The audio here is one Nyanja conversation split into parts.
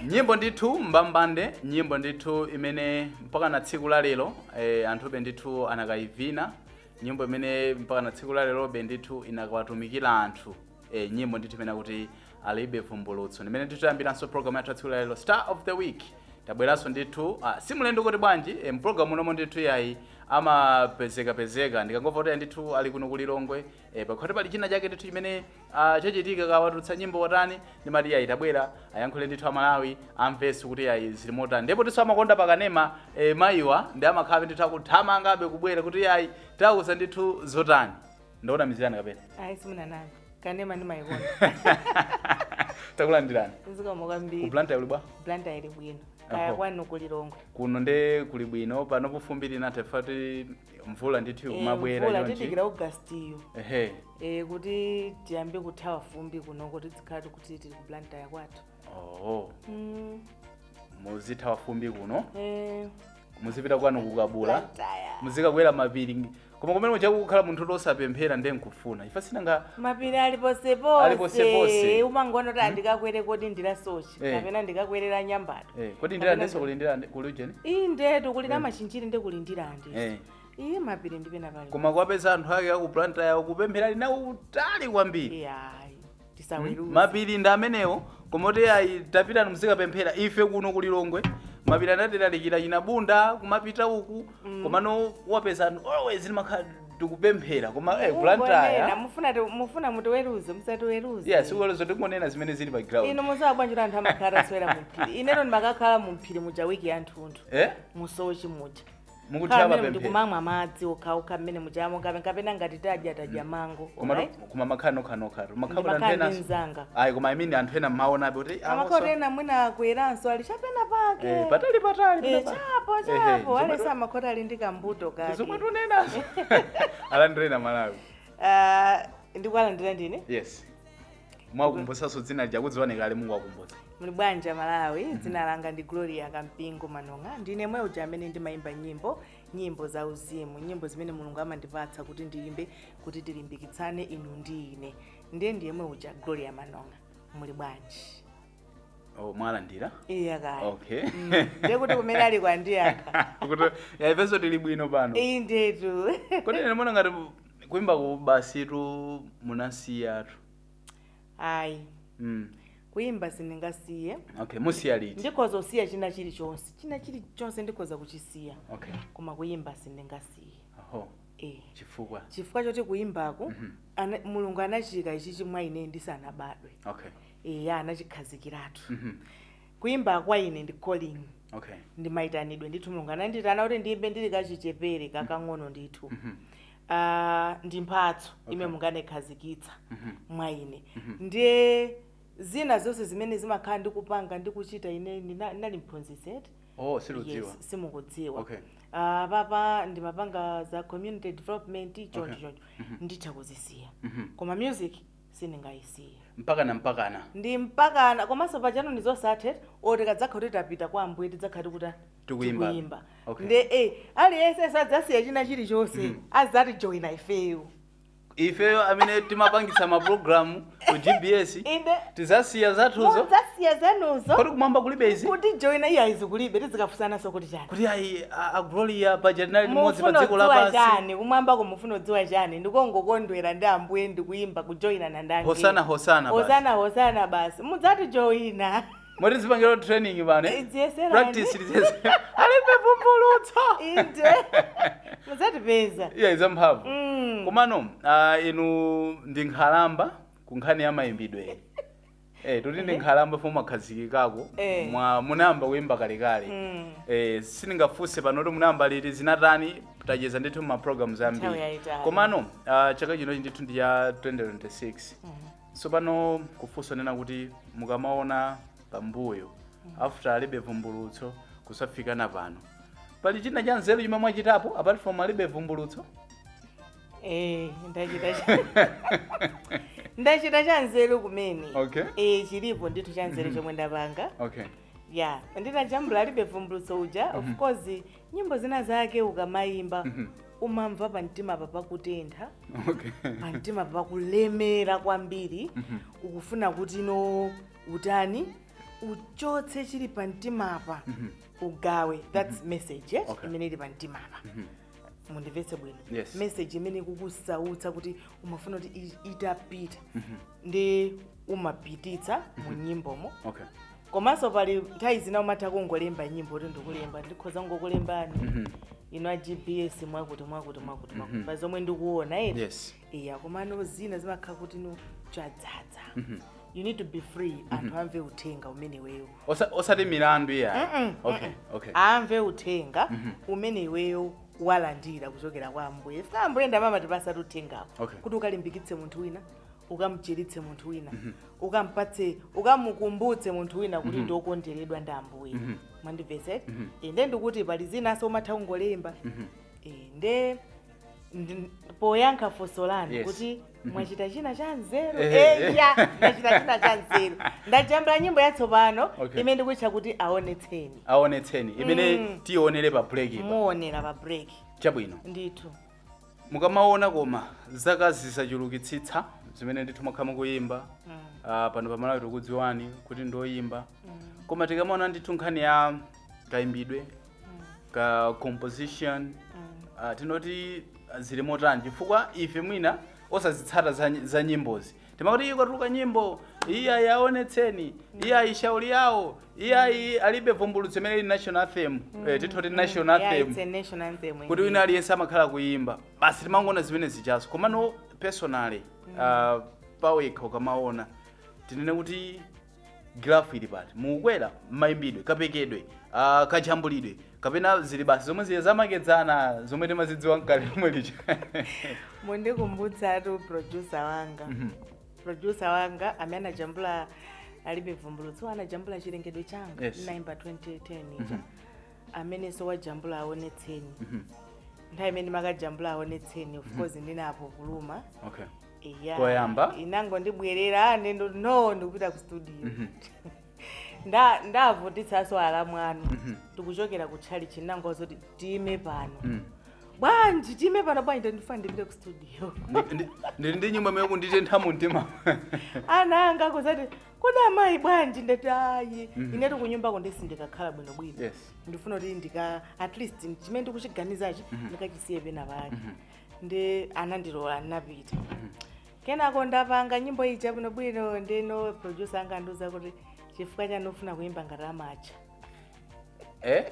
Nyimbo ndithu mbambande, nyimbo ndithu imene mpaka na tsiku la lero anthube ndithu anakayivina, nyimbo imene mpaka na tsiku la lerobe ndithu inakawatumikira anthu, nyimbo ndithu imene akuti "Alibe Vumbulutso", ndimene ndithu tayambiranso program yathu ya tsiku la lero, Star of the Week. Tabweranso ndithu, simulendo kuti bwanji, mpulogalamu unomo ndithu yayi amapezekapezeka. Ndikangomva kuti ndithu ali kuno kulilongwe, pakhoti pali china chake ndithu chimene chachitika, kawatulutsa nyimbo watani, ndimati yayi, tabwera ayankhule ndithu, Amalawi amvenso kuti yayi zili motani. Ndipo tinso amakonda pakanema, mayiwa ndi amakhala ndithu akuthamangabe kubwera kuti yayi, tauza ndithu zotani. Ndaona mizirani kapena? Ayi, simunanami, kanema ndimayikonda. Takulandirani. Zikomo Ku kwambiri. Blantyre uli bwa? Blantyre ili bwino, kaya kwanu kulilongwe? Kuno nde kuli bwino, pano pofumbi linatha fati mvula ndithu ikumabwera. Mvula Chonchi. Tidikira Augustiyo Ehe. Kuti tiyambe kuthawa fumbi kunoko, tizikhala kuti tili ku Blantyre kwathu. Oh. Muzithawa fumbi kuno? Eh. Muzipita kwanu kukabula. Blantyre. Muzikakwera mapiri, koma kumene mucha kukhala munthu osapemphera nde nkufuna ife sinanga. Mapiri ali posepose. Ali posepose. Umangoona kuti andikakwere kodi ndilasochi kapena ndikakwerera Nyambato. Kodi ndilandenso kuli ndilande kuli ujeni? Iyi ndetu kuli namachinjiri nde kuli ndilande. Iye mapiri ndipena pali. Koma kwapeza anthu ake aku Blantyre kupemphera ali nawo utali kwambiri. Iyayi, tisaweruze. Mapiri ndi amenewo, koma kuti ayi, tapitani muzikapemphera. Ife kuno kulilongwe mapiri anatilalikira chinabunda kumapita uku, komano wapeza anthu always limakhala tikupemphera, koma Mungonena, Blantyre. mufuna mutiweruze, musatiweruze. Yeah, sikuweruza, tikungonena zimene zili pa ground. Inu musawa bwanji kuti anthu amakhala aswera mu mphiri? Inero ndimakakhala mu mphiri muja wiki yanthunthu. Musochi muja. Mukuthawa Khala mmene pemphero. ndikumamwa madzi okhaokha mmene mujamo, kapena ngati tadya mango. Koma Alright? koma makhala nokhanokha, makhala kuti anthu Ndimakhala ena ndi mzanga. Ayi, koma I mean anthu ena mmaonabe kuti Amakhala ena mwina akweranso ali chapena pake. Patali patali. Eh, Pena pake. chapo Ehe, chapo alesa amakhota ali ndi kambuto kake. Zomwe tunenazo, alandirena Malawi. Ah, ndikuwalandira ndine. Yes, mwakumbutsanso dzina lija kudziwane kale, Mungu akumbutsa. Muli bwanja Malawi? Dzina langa ndi Gloria Kampingo Manong'a. Ndine mwe uja amene ndimayimba nyimbo, nyimbo za uzimu, nyimbo zimene Mulungu amandipatsa kuti ndiyimbe kuti tilimbikitsane inu ndi ine. Ndiye ndiye mwe uja Gloria Manong'a. Muli bwanji? Oh, mwalandira. Iya kaya. Okay. Ndiye kuti kumene ali kwandiyankha. Kuti yaifenso tili bwino pano. Iyi ndetu. Kodi ine mona ngati kuimba ku basitu munasiyatu? Ayi. Kuimba sindingasiye. Okay, musiya liti? Ndikhoza kusiya china chilichonse, china chilichonse ndikhoza kuchisiya, koma kuyimba sindingasiye. Oho. Eh. Chifukwa? Chifukwa choti kuyimbaku Mulungu anachika ichichi mwa ine ndisanabadwe. Eya, anachikhazikiratu. Kuyimba kwa ine ndi calling. Ndi mayitanidwe ndithu. Mulungu ananditana kuti ndiyimbe ndili kachichepere kakang'ono ndithu. Ah, ndi mphatso imene Mulungu anayikhazikitsa mwa ine. Ndiye zina zonse zimene zimakhala ndikupanga, ndikuchita, ine ndinali mphunzitsi eti. Oh, siludziwa. Yes, simukudziwa? Okay. Ah, papa ndimapanga za community development, choncho choncho nditha kuzisiya, koma music sindingayisiye. Mpakana mpakana. Ndi mpakana. Komanso pachano ndi zosathe oti kadzakha kuti tapita kwa Ambuye tidzakhala tikuti Tikuyimba. Tikuyimba. Okay. Nde aliyense sadzasiya china chilichonse, azati joina ifeyo. Ifeyo amene timapangitsa mapulogalamu ku GBS? Inde. Tizasiya zathuzo? Mudzasiya zanuzo. Kodi kumwamba kulibe izi? Kuti joina iya izi kulibe, tizikafusananso kuti chani? Kuti ayi, a Gloria paja tinali limodzi pa Mufuna dziko kudziwa lapansi. chani kumwambako? Mufuna kudziwa chani? Ndikongokondwera ndi Ambuye, ndikuyimba, kujoyinana ndi angelo. Hosana, hosana basi. Hosana hosana basi, mudzati joyina. Moti zipangira training pano, eh? Idziyeserani. Practice tiziyesera "Alibe Vumbulutso". Inde, mudzatipeza. Iya, izamphamvu. Komano inu ndi nkhalamba ku nkhani ya mayimbidwe, tuti ndi nkhalamba fo mwakhazikikako. Mwa munayamba kuyimba kalekale. Sindingafunse pano kuti munayamba liti, zinatani, tacheza ndithu ma programs Nthawi ambiri. yayitali. Komano chaka chinochi ndithu ndi ya 2026. So pano kufunsa nena kuti mukamaona pambuyo after "Alibe Vumbulutso" kusafikana pano, pali china cha nzeru chimwe mwachitapo apart from "Alibe Vumbulutso"? Eh, ndachita cha nzeru kumene. Chilipo ndithu cha nzeru chomwe ndapanga. Ya, ndinajambula "Alibe Vumbulutso" uja. Of course nyimbo zina zake ukamayimba umamva pamtima papakutentha, pamtima pakulemera kwambiri, ukufuna kuti no utani, Uchotse chili pa mtimapa, ugawe. That's message, eh? Imene ili pa mtimapa, mundimvetse bwino. Message imene ikukusautsa kuti umafuna kuti itapita, ndi umapititsa mu nyimbomo. Komanso pali nthawi zina umatha kungolemba nyimbo kuti ndikulemba, ndikhoza ngokulembani ino a GBS, mwakuti mwakuti mwakuti mwakuti, pa zomwe ndikuona ere. Iya, komano zina zimakhala kuti no, chadzadza, you need to be free, anthu amve uthenga umeneweyo. Osati milandu iya. Okay. Amve uthenga umene iweyo walandira kuchokera kwa Ambuye. Fika Ambuye ndamama tipasati uthengawo kuti ukalimbikitse munthu wina, ukamuchiritse munthu wina, ukampatse, ukamukumbutse munthu wina kuti ndiokonderedwa ndi Ambuye. Mwandimvetse? Inde, ndikuti pali zinanso umatha kungolemba. Nde poyankha funso lanu kuti mwachita china cha nzeru, eya, ndachita china cha nzeru, ndajambula nyimbo yatsopano imene ndikuitcha kuti "Aonetseni". "Aonetseni" imene tionere pa break pa. Muonera pa break. Chabwino. Ndithu. Mukamaona koma zaka zisachulukitsitsa zimene ndithu mwakhala mukuyimba, pano pamalawi tikudziwani kuti ndoyimba, koma tikamaona ndithu nkhani ya kayimbidwe ka composition, tinoti zili motani? Chifukwa ife mwina osazitsata za nyimbozi timakuti ikatuluka nyimbo iya yaonetseni, iya ishauri yawo, iya alibe vumbulutso imene ili national anthem, tithoti national Yeah, anthem. it's a national anthem Kuti indeed. wina aliyense amakhala kuyimba basi, timangoona zimene zichazo. Komano personally, pawekha ukamaona, tinene kuti graph ili pati? Mukukwera mayimbidwe, kapekedwe, kajambulidwe, kapena zili basi zomwe zili zamakedzana zomwe timazidziwa mkale lomwe lija? Mundikumbutsatu producer wanga. Producer wanga amene anajambula "Alibe Vumbulutso", anajambula "Chilengedwe Changa", naimba 2010 ija, amenenso wajambula "Aonetseni". Nthawi imene makajambula "Aonetseni", of course ndinapo kuluma. Iya. Koyamba? Inangondibwerera nendo, no, ndikupita ku studio. Ndavutitsanso alamu anu, ndikuchokera ku chalichi, nangozoti time pano. Bwanji time pano? Bwanji ndifuna ndipite ku studio. Ndili ndi nyimbo imene kunditentha mu mtima. Ana anga akuzati, "Kodi amayi bwanji?" Ndati, "Ayi, inetu kunyumbako ndisi ndikakhala bwinobwino. Ndifuna kuti ndika at least chimene ndikuchiganizachi ndikachisiye pena pake." Ndi anandilola, ndinapita. Kenako ndapanga nyimbo ija bwinobwino, ndino producer anga andiuza kuti, "Chifukwa chani ufuna kuyimba ngati amacha?" Eh,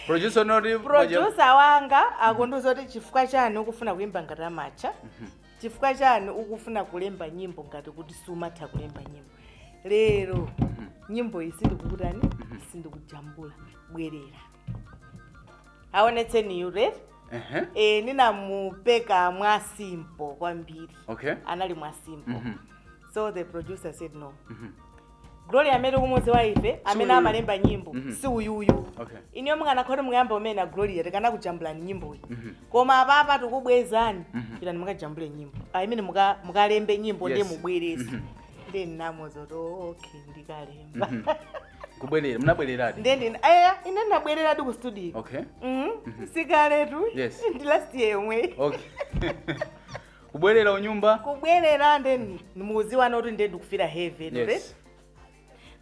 producer noti? Producer wanga akundiuza kuti, "Chifukwa chani ukufuna kuyimba ngati amacha? Chifukwa chani ukufuna kulemba nyimbo ngati kuti sumatha kulemba nyimbo? Lero nyimbo iyi sindikukutani, sindikujambula, bwerera." "Aonetseni" you right? Ehe. E, ninamupeka mwa simple kwambiri. Anali mwa simple. So the producer said, "No, Gloria amene kumudzi wa ife amene uyuyu. amalemba nyimbo si uyuyu. Iniyo mukanakhoti mukuyamba umene na Gloria tikanakujambulani nyimboyi, koma apapa tikubwezani, pitani mukajambule nyimbo, I mean mukalembe nyimbo, ndiye mubwerese." Ndiye ndinamuzoti, "Okay, ndikalemba." Kubwerera, munabwereradi? Ndiye ndina aya, ine ndinabwereradi ku studio. Sikaletu. Ndi last year yomwe. Okay, kubwerera unyumba. Kubwerera, nde mukuziwana kuti ndiye ndikufira heaven.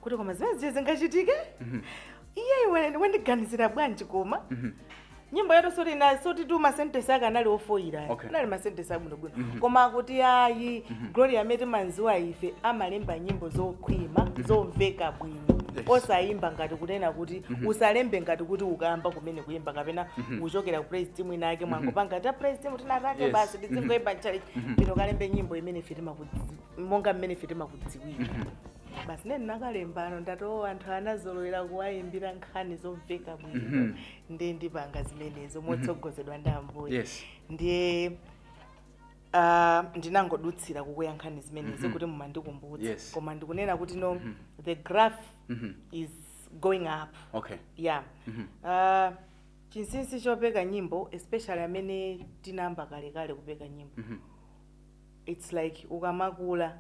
Kuti koma zimene zije zingachitike, iye iwe wandiganizira bwanji? Koma nyimbo yetu soti na soti tu ma sentence ake anali ofoira, anali ma sentence abwinobwino, koma akuti, "Ayi, Gloria amene timanziwa ife amalemba nyimbo zokhwima, zomveka bwino, osayimba ngati kunena kuti usalembe ngati kuti ukamba kumene kuyimba kapena kuchokera ku praise team inake, mwangopanga ta praise team tinatake, basi tizingoyimba mchalichi. Pino kalembe nyimbo imene ife monga mmene ife timakudziwira." Basi, nene nakalembano, ndati, "O, anthu anazolowera kuwayimbira nkhani zomveka bwino, ndiye ndipanga zimenezo motsogozedwa ndi Ambuye." Ndiye ndinangodutsira kukuyankhani zimenezi kuti mumandikumbutsa. Koma ndikunena kuti no, the graph is going up. Yeah. Chinsinsi chopeka nyimbo, especially amene tinayamba kalekale kupeka nyimbo, it's like ukamakula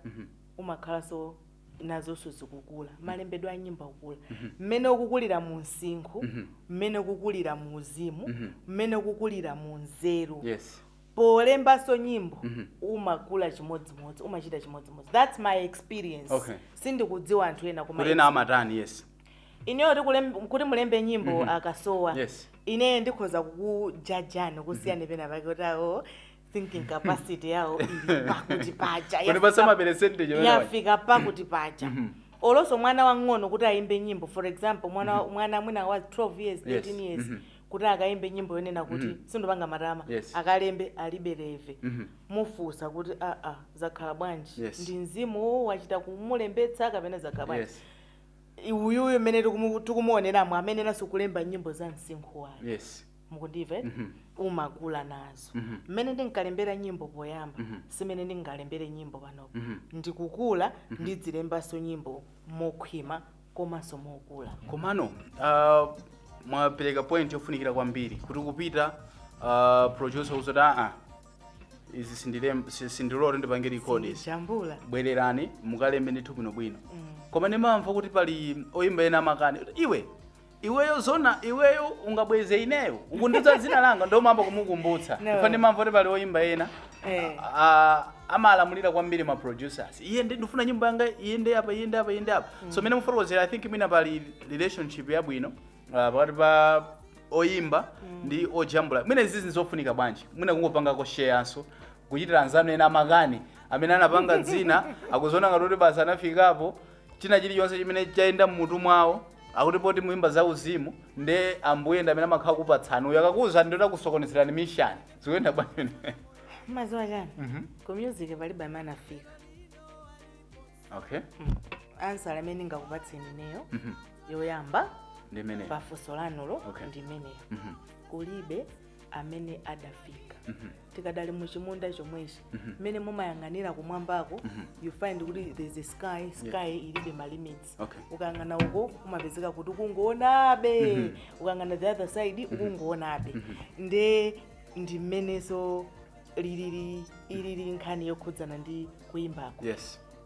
umakhalanso nazonso zikukula, malembedwe a nyimbo akukula mmene ukukulira mu msinkhu, mmene ukukulira mu uzimu, mmene ukukulira mu nzeru. Polembanso nyimbo umakula chimodzimodzi, umachita chimodzimodzi. That's my experience. Sindikudziwa anthu ena, koma Kuti ena amatani, yes. Ineyo kuti mulembe nyimbo akasowa, ine ndikhoza kukujajani kusiyana pena pake kuti awo thinking capacity yawo ili pakuti paja. Kuti pasama percentage amene Yafika pakuti paja. Olonso mwana wang'ono kuti ayimbe nyimbo, for example, mwana mwina wa 12 years, 13 years, kuti akayimbe nyimbo yonena kuti sindopanga matama, akalembe alibe leve, mufunsa kuti, aa, zakhala bwanji? Ndi mzimu wachita kumulembetsa kapena zakhala bwanji? Uyuyu mmene tikumuoneramo amene naso kulemba nyimbo za msinkhu wake. Mukundimva, eh? Mhm. Umakula nazo. Mmene ndinkalembera nyimbo poyamba, simene ndingalembere nyimbo panopo. Ndikukula, ndidzilembanso nyimbo mokhwima komanso mokula. Komano mwapereka point yofunikira kwambiri kuti kupita producer uzoti, aa, izi sindilole ndipange record izi. Jambula. Bwererani mukalembe ndithu bwinobwino. Koma ndimamva kuti pali oyimba ena amakani, iwe, iweyo zona, iweyo ungabweze ineyo ukundidza dzina langa, ndomamba kumukumbutsa. No. Ifa ndimamva kuti pali oyimba ena amalamulira kwambiri ma producers, iye ndi ndifuna nyimbo yanga iyende apa, iyende apa, iyende apa. So mene mufotokozera, I think mina pali relationship yabwino pakati pa oyimba ndi ojambula. Mwina izizi ndizofunika bwanji? Mwina kungopangako shareanso kuchitira anzanu ena amakani amene anapanga dzina, akuziona ngati kuti basi anafikapo, china chilichonse chimene chayenda mmutu mwawo, akuti poti muimba za uzimu nde ambuye ndi amene amakhala kupatsani, uyo akakuwuzani ndota kusokonezerani mission. Zikuyenda bwanji? Maziwa chani? Ku music palibe amene anafika. Answer amene ndingakupatseni ineyo yoyamba Ndi imeneyo. pafunso lanulo ndi imeneyo. Kulibe amene adafika. Tikadali muchimunda chomwechi. Mmene mumayang'anira kumwambako, you find kuti there's a sky. Sky ilibe ma limits. Ukayang'ana uko umapezeka kuti ukungonabe, ukayang'ana the other side ukungonabe. Nde ndi mmenenso lilili ilili nkhani yokhudzana ndi kuyimbako.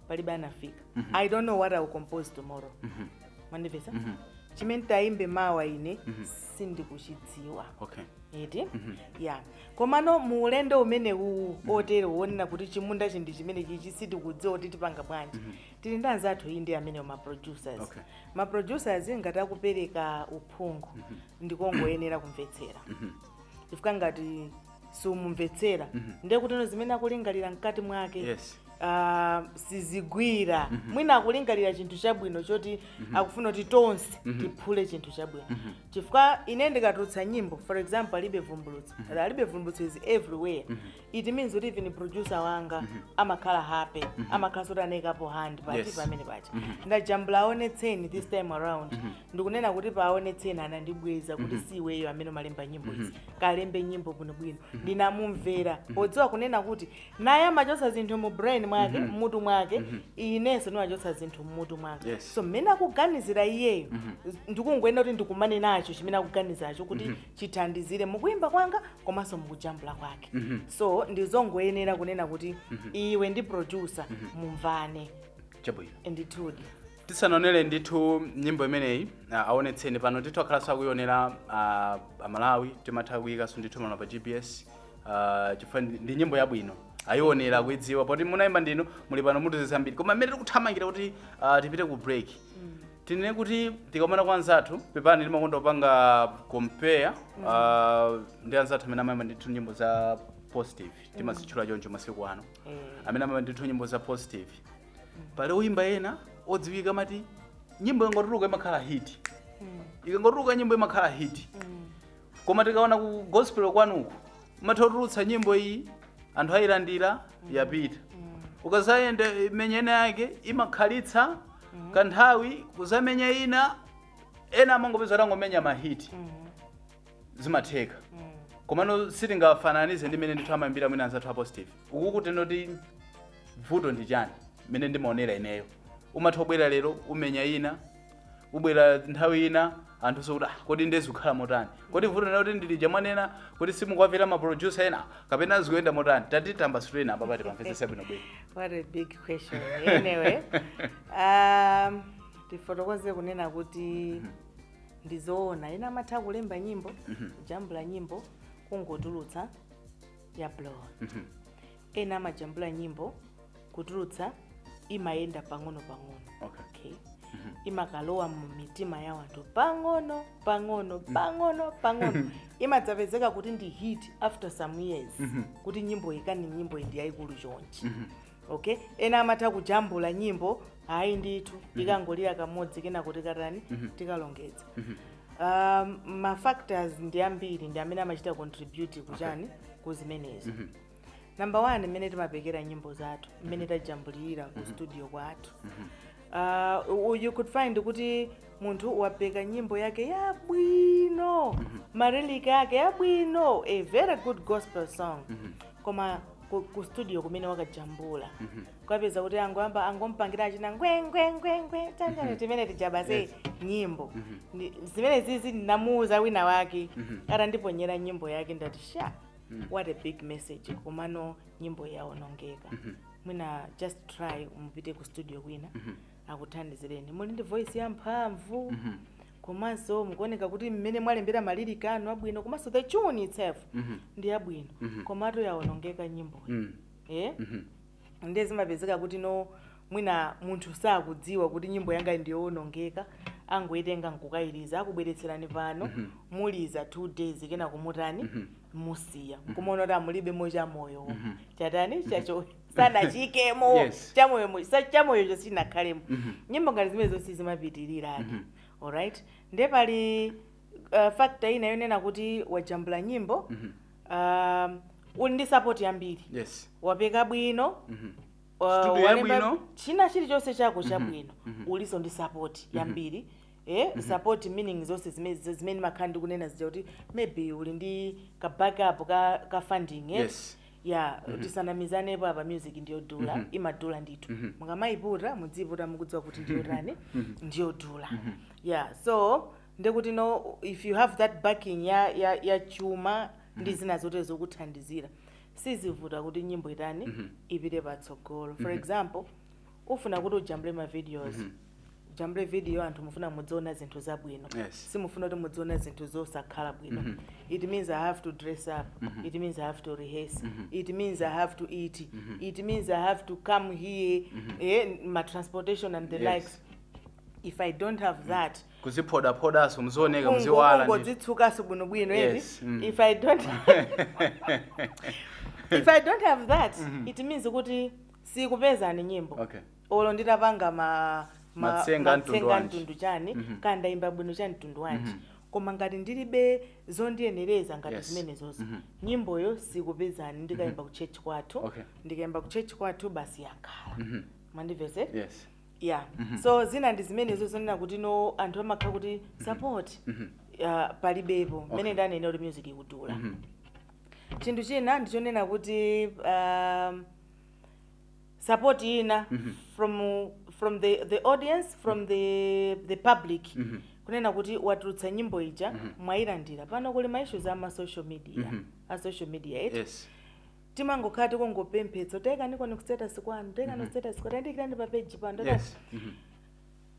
Palibe anafika. I don't know what I will compose tomorrow. Mwandipeza? Chimene tayimbe mawa ine sindikuchidziwa. Eti ya, komano mu ulendo umene uwu otero wonena kuti chimunda chi ndi chimene chichi, sitikudziwa kuti tipanga bwanji, tili ndi anzathu iyi ndi amene ma producers. Ma producers ngati akupereka uphungu, ndikongoyenera kumvetsera, chifukwa ngati sumumvetsera, ndiye kuti no zimene akulingalira mkati mwake sizigwira. Mwina akulingalira chinthu chabwino choti akufuna kuti tonse tiphule chinthu chabwino, chifukwa ine ndikatulutsa nyimbo, for example, Alibe Vumbulutso, Alibe Vumbulutso is everywhere. It means kuti even producer wanga amakhala happy, amakhala soti anayikapo hand pati pamene pacha. Ndajambula Aonetseni this time around, ndikunena kuti pa Aonetseni anandibweza kuti si iweyo amene umalemba nyimbo izi, kalembe nyimbo bwinobwino. Ndinamumvera podziwa kunena kuti naye amachotsa zinthu mu brain mwake, mmutu mwake, inenso ndimachotsa zinthu mmutu mwake. So mmene akuganizira iyeyo, ndikungoyenda kuti ndikumane nacho chimene akuganizacho kuti chithandizire mukuyimba kwanga komanso mukujambula kwake. So ndizongoyenera kunena kuti iwe ndi producer mumvane. Chabwino. Ndithudi. Tisanaonere ndithu nyimbo imeneyi, Aonetseni, pano ndithu akhalanso akuyionera Amalawi, timatha kuyikanso ndithu pano pa GBS, chifukwa ndi nyimbo yabwino, ayionera, kuidziwa poti munayimba ndinu, muli pano, mutiziza zambiri. Koma mmene tikuthamangira kuti tipite ku break, tinene kuti tikaona kwa anzathu, pepani, timakonda kupanga compare ndi anzathu amene amayimba ndithu nyimbo za positive, timazitchula choncho masiku ano, amene amayimba ndithu nyimbo za positive. Pali oyimba ena odziwika mati nyimbo ingotuluka imakhala hit, ikangotuluka nyimbo imakhala hit. Koma tikaona ku gospel kwanuku, umatha kutulutsa nyimbo iyi, anthu ayilandira, yapita. Ukazayenda imenya ina yake imakhalitsa kanthawi, kuzamenya ina, ena amangopeza atangomenya ma hit, zimatheka. Komano sitingafananize ndi mmene ndithu amayimbira mwina anzathu a positive uku. Kuti vuto ndi chani? Mmene ndimaonera ineyo, umatha kubwera lero, umenya ina, ubwera nthawi ina, anthu sokuti, ah, kodi ndezi kukhala motani? Kodi vuto ndina kuti ndilija mwanena kuti simukwavera ma producer ena, kapena zikuyenda motani? Tati tambasuleni apa pati pamvetsese bwinobwino. What a big question. Anyway, tifotokoze kunena kuti ndizoona, ena amatha kulemba nyimbo, kujambula nyimbo, kungotulutsa. Ya blowa. Ena amajambula nyimbo, kutulutsa, imayenda pang'ono pang'ono. Okay, imakalowa mu mitima ya anthu pang'ono pang'ono pang'ono pang'ono, imadzapezeka kuti ndi hit after some years, kuti nyimbo ikani, nyimbo iyi ndi yayikulu chonchi. Okay, ena amatha kujambula nyimbo, hayi ndithu, ikangolira kamodzi, kenako tikatani? Tikalongedza. Ma factors ndi ambiri, ndi amene amachita contribute kuchani, kuzimenezo. Number one, mmene timapekera nyimbo zathu, mmene tajambulira ku studio kwathu. You could find kuti munthu wapeka nyimbo yake yabwino, ma lyrics ake yabwino, a very good gospel song, koma ku studio kumene wakajambula kwapeza kuti angoyamba angompangira achina ngwengwengwengwe chanjani timene tijabase. Nyimbo zimene zizi, ndinamuuza wina wake atandiponyera nyimbo yake, ndati, "Sha, what a big message, komano nyimbo yaonongeka. Mwina just try mupite ku studio kwina akuthandizireni. Muli ndi voice yamphamvu, komanso mukuoneka kuti mmene mwalembera ma lyrics anu abwino, komanso the tune itself ndi yabwino, komatu yaonongeka nyimbo." Eh, ndiye zimapezeka kuti no, mwina munthu sakudziwa kuti nyimbo yanga ndiyowonongeka, angoitenga nkukayiriza, akubweretserani pano, muliza 2 days, kena kumutani, musiya, nkumaona kuti amulibemo chamoyo chatani chacho, sanachikemo. Chamoyo chamoyocho sinakhalemo. Nyimbo ngati zimene zonse zimapitirira. Alright, ndiye pali factor ina yonena kuti wajambula nyimbo, uli ndi support yambiri, wapeka bwino, Studio yabwino. China chilichonse chako chabwino, uliso ndi support yambiri. Support meaning zonse zimene makhala ndikunena zija, kuti maybe uli ndi ka backup ka funding, eh? Ya, tisanamizanepo apa, music ndiyodula, imadula ndithu. Mukamayiputa, mudziputa mukudziwa kuti ndiyotani, ndiyodula. Yeah, so ndekuti no, if you have that backing ya chuma ndi zina zote zokuthandizira, sizivuta kuti nyimbo itani, ipite patsogolo. For example, ufuna kuti ujambule ma videos, ujambule video, anthu mufuna mudziona zinthu zabwino, simufuna kuti mudziona zinthu zosakhala bwino. It means I have to dress up, it means I have to rehearse, it means I have to eat, it means I have to come here, my transportation and the likes. If I don't have that, Kuziphodaphodaso, muzioneka, muziwala ndithu. Ungodzitsukaso bwinobwino. If I don't have that, it means kuti sikupezani nyimbo. Olo nditapanga ma Matsenga a mtundu matsenga wanji. mtundu chani, kana ndayimba bwino cha mtundu wanji, koma ngati ndilibe zondiyenereza ngati zimenezozo, nyimboyo sikupezani. Ndikayimba ku church kwathu, ndikayimba ku church kwathu, basi, yakhala. Mwandimvetse? Yes. Yeah, so zina ndi zimenezo zonena kuti no, anthu amakhala kuti support palibepo, mmene ndanena kuti music ikudula. Chinthu china ndichonena kuti support ina from the audience, from the public, kunena kuti watulutsa nyimbo ija, mwayilandira. Pano kuli ma issues ama social media, a social media, eti? Yes. Timangokhala tikungopemphetsa, tayikanikoni ku status kwanu, tayikani ku status kwanu, tayandikirani pa page pano.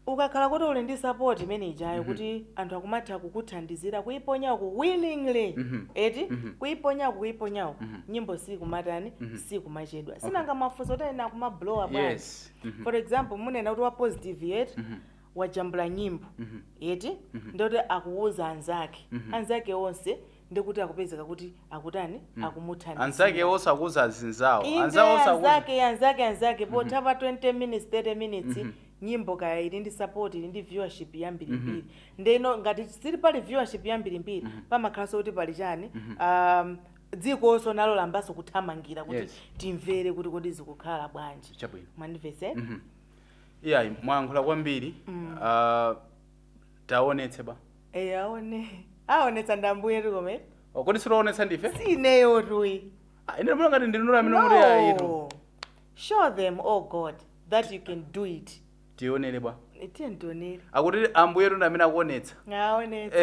Ukakhala kuti uli ndi support imene ijayo, kuti anthu akumatha kukuthandizira kuiponyaku willingly, eti, kuiponyaku, kuiponyaku, nyimbo sikumatani, sikumachedwa. Sinanga mafunso tanena kumablowa bwanji? Yes. For example, munena kuti wa positive, yeti, wajambula nyimbo, yeti, ndoti akuwuza anzake, anzake onse, ndikuti akupezeka kuti akutani, akumuthandizira. Anzake onse akuuza azinzawo. Inde. Anzawo onse akuuza. Anzake, anzake, anzake, potha 20 minutes, 30 minutes, nyimbo kaya ili ndi support, ili ndi viewership yambirimbiri. Ndeno ngati sili pali viewership yambirimbiri, pamakhalanso kuti pali chani, dzikonso nalo lambaso kuthamangira kuti timvere kuti kodi zikukhala bwanji. Chabwino. Mwandimvetse? Iyayi, mwayankhula kwambiri. Taonetse ba. Eh, aone, aonetsa ndambuye tikome. Oh, kodi sitaonetsa ndife? Sineyo tuyi. Ah, ine ndimona ngati ndinura amene muti ayitu. No, show them, oh God, that you can do it. Tionere bwa. Tiye ntionere. Akuti ambuye tu ndi amene akuonetsa. Aonetsa.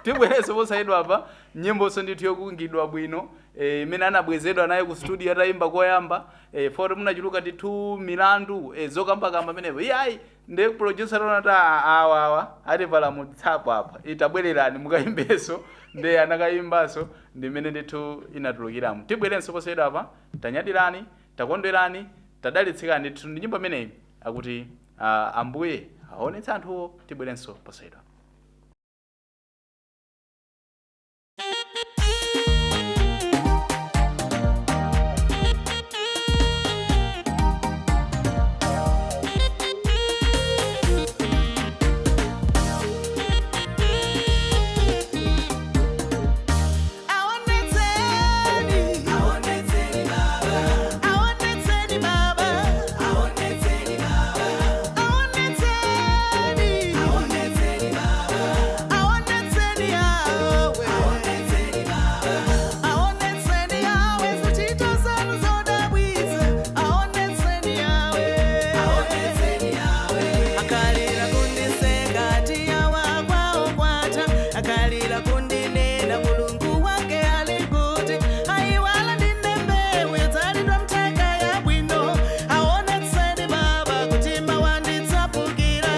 Tibwerenso posayidwa apa, nyimboso ndithu yokungidwa bwino, imene anabwezedwa naye ku studio atayimba koyamba, foti munachuluka ndithu milandu, zokambakamba amenepo. Iyayi, ndi producer taona ta awa awa ativala mutsapo apa, itabwererani mukayimbenso. Ndi anakayimbanso, ndimene ndithu inatulukiramo. Tibwerenso posachedwa apa. Tanyadirani, takondwerani, tadalitsikani ndithu ndi nyimbo imeneyi akuti Ambuye aonetse anthuwo. Tibwerenso posachedwa. Aonetseni, aonetseni Baba, aonetseni Baba, aonetseni Baba, aonetseni, aonetseni Baba, aonetseni Yawe, aonetseni Baba, aonetseni Yawe, zochita zanu zodabwitsa, aonetseni Yawe, aonetseni Yawe. Akalira kundiseka tiyawa kwawo kwatha, akalira kundinena Mulungu wake ali kuti, ayiwala ndine mbewu yodzalidwa mthaka yabwino. Aonetseni Baba kuti mawanditsapukira,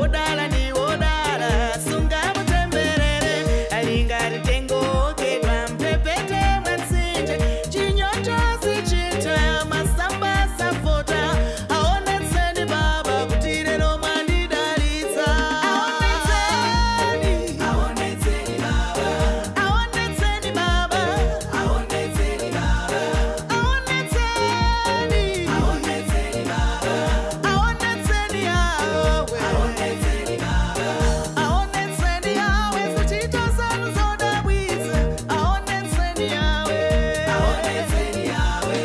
odala ndi odala sungamutemberere, ali ngati mtengo wokedwa mphepete mwa mtsinje, chinyontho sichitha, masamba safota. Aonetseni Baba kuti lero mwandidalitsa. Aonetseni, aonetseni Baba, aonetseni Baba, aonetseni Baba, aonetseni, aonetseni Baba, aonetseni Yawe, aonetseni Baba, aonetseni Yawe, zochita zanu zodabwitsa, aonetseni Yawe, aonetseni Yawe.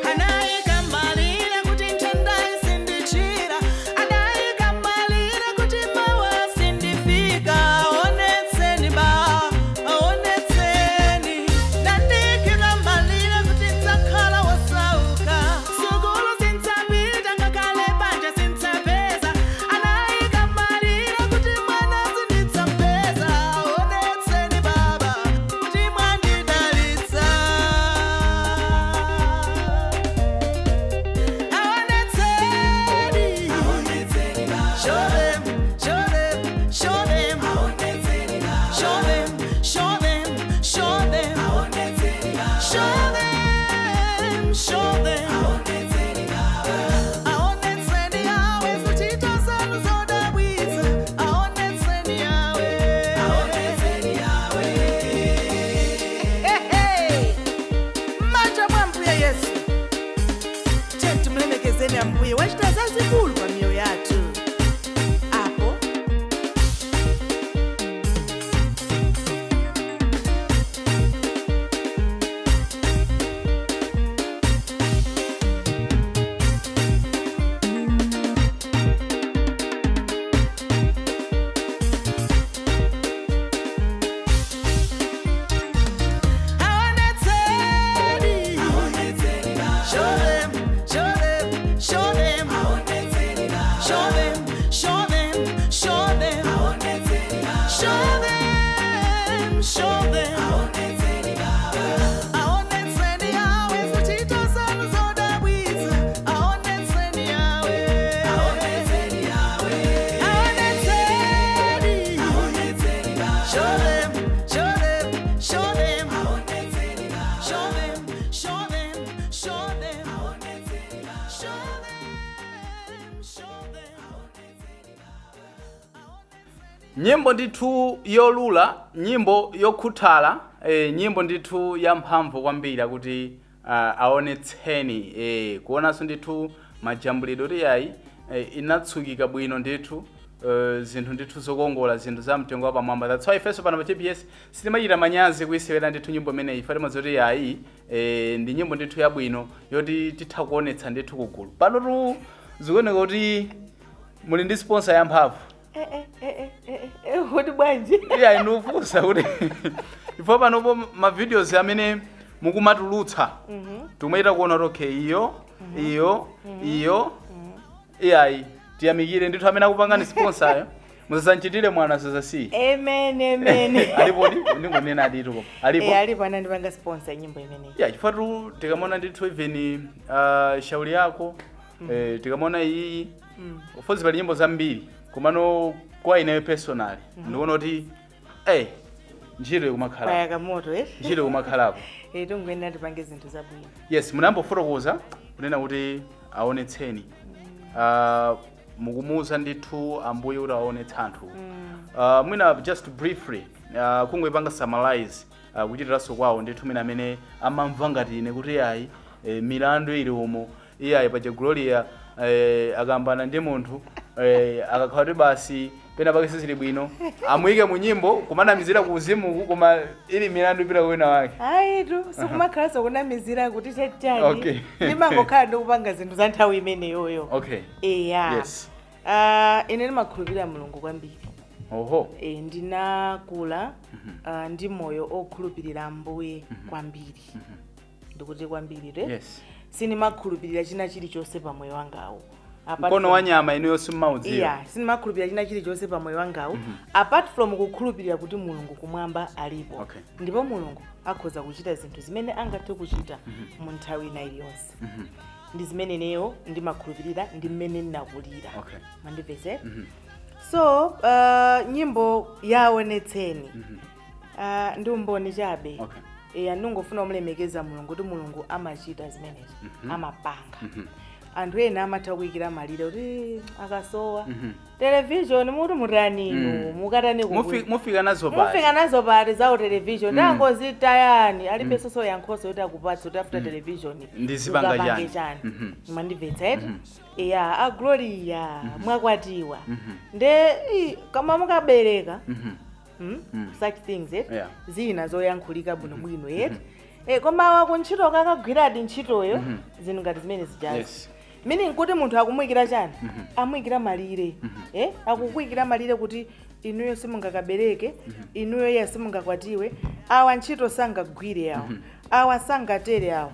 Anayika kuti nthenda sindichira, anayika kuti mawa sindifika. Aonetseni ba, aonetseni. Nandikira malire kuti ndzakhala wosauka, sukulu sindzapita, ngakhale banja sindzapeza. Anayika malire kuti mwana sindidzampeza. Aonetseni Baba kuti mwandidalitsa. Aonetseni, aonetseni Baba. Show them, show them, show them. Aonetseni Baba. Show them, show them, show them. Aonetseni Baba. Show them, show them. Aonetseni Baba. Aonetseni Yawe, zochita zanu zodabwitsa. Aonetseni Yawe. Aonetseni Yawe. Hey, hey. Manja mwa Mbuye Yesu. Timulemekezeni Ambuye, wachita zazikulu pa miyoyo yathu apo. Aonetseni, aonetseni Baba. Show them, show them, show them. Aonetseni Baba. Show them, show them, show them. Aonetseni Baba. Show them, show them. Aonetseni Baba. Aonetseni Yawe, zochita zanu zodabwitsa. Aonetseni Yawe. Aonetseni Yawe. Aonetseni, aonetseni Baba. Show them, show them, show them. Aonetseni Baba. Show them, show them, show them. Aonetseni Baba. Show them, show them. Aonetseni Baba. Nyimbo ndithu yolula, nyimbo yokhuthala, nyimbo ndithu yamphamvu kwambiri akuti aonetseni. Kuonanso ndithu majambulidwe kuti yayi, inatsukika bwino ndithu, zinthu ndithu zokongola, zinthu za mtengo wapamwamba. That's why ifenso pano pa TBS sitimachita manyazi kuyisewera ndithu nyimbo imeneyi. Ife timadziwa kuti yayi, ndi nyimbo ndithu yabwino yoti titha kuonetsa ndithu kugulu. Pano tu zikuoneka kuti muli ndi sponsor yamphamvu. Kuti bwanji? Iya, ndikufunsa kuti ifo panopo ma videos amene mukumatulutsa timaita kuona kuti okay, iyo iyo iyo, iyayi, tiyamikire ndithu amene akupangani sponsoryo. Musasanchitire mwana sasasiyi. Amen, amen. Alipodi ndingonena aditu koma alipo. Alipo, anandipanga sponsor nyimbo imeneyi. Yeah, chifukwa tu tikamona ndithu even shauri yako, tikamona iyi, of course pali nyimbo zambiri, komano kwa ineyo personally ndikuona kuti ntchito ikumakhalapo. Kwayaka moto, eh? Ntchito ikumakhalapo. Tingoyenera tipange zinthu zabwino. Yes, munambofotokoza kunena kuti aonetseni, mukumuuza ndithu Ambuye kuti aonetse anthu. Mwina just briefly, kungoipanga summarize, kuchitiranso kwawo ndithu mwina amene amamva ngati ine kuti ayi, milandu ili umo, iyayi, paja Gloria akambana ndi munthu, akakhala kuti basi pena pake sizili bwino, amuyike mu nyimbo kumanamizira ku uzimuku, koma ili milandu ipita kwina wake. Ayitu, sikumakhalanso kunamizira kuti chachani. Ndimangokhala ndikupanga zinthu za nthawi imeneyoyo. Eya. Ine ndimakhulupirira Mulungu kwambiri. Ndinakula ndi moyo okhulupirira Ambuye kwambiri, ndikuti kwambiri te. Sindimakhulupirira china chilichonse pa moyo wangawo. Mkono wa nyama inuyo simmaudziwa. Iya, sindimakhulupirira china chilichonse pa moyo wangawo apart from kukhulupirira kuti Mulungu kumwamba alipo. Ndipo Mulungu akhoza kuchita zinthu zimene angathe kuchita mu nthawi ina iliyonse. Ndi zimene ineyo ndimakhulupirira, ndi mmene ndinakulira. Mandipeze? So nyimbo yaonetseni ndi umboni chabe. Eya, ndingofuna kumulemekeza Mulungu kuti Mulungu amachita zimenezo, amapanga. Anthu ena amatha kuyikira malire kuti akasowa television muti mutani inu, mukatani? Mufika nazo pati? Mufika nazo pati zawo television? Tangozitayani, alibe soso yankhoso kuti akupatse kuti after television Ndizipanga ukapange chani? Chani. Mwandimvetsa eti? Iya, a Gloria mwakwatiwa, nde kama mukabereka, Such things, eh? Zina zoyankhulika bwinobwino eti, koma wakuntchito kakagwiradi ntchitoyo, zinthu ngati zimene zijazo. Meaning kuti munthu akumuyikira chani? Amuyikira malire, eh? Akukuyikira malire kuti inuyo simungakabereke, inuyo iye simungakwatiwe, awa ntchito sangagwire, awa awa sangatere awa,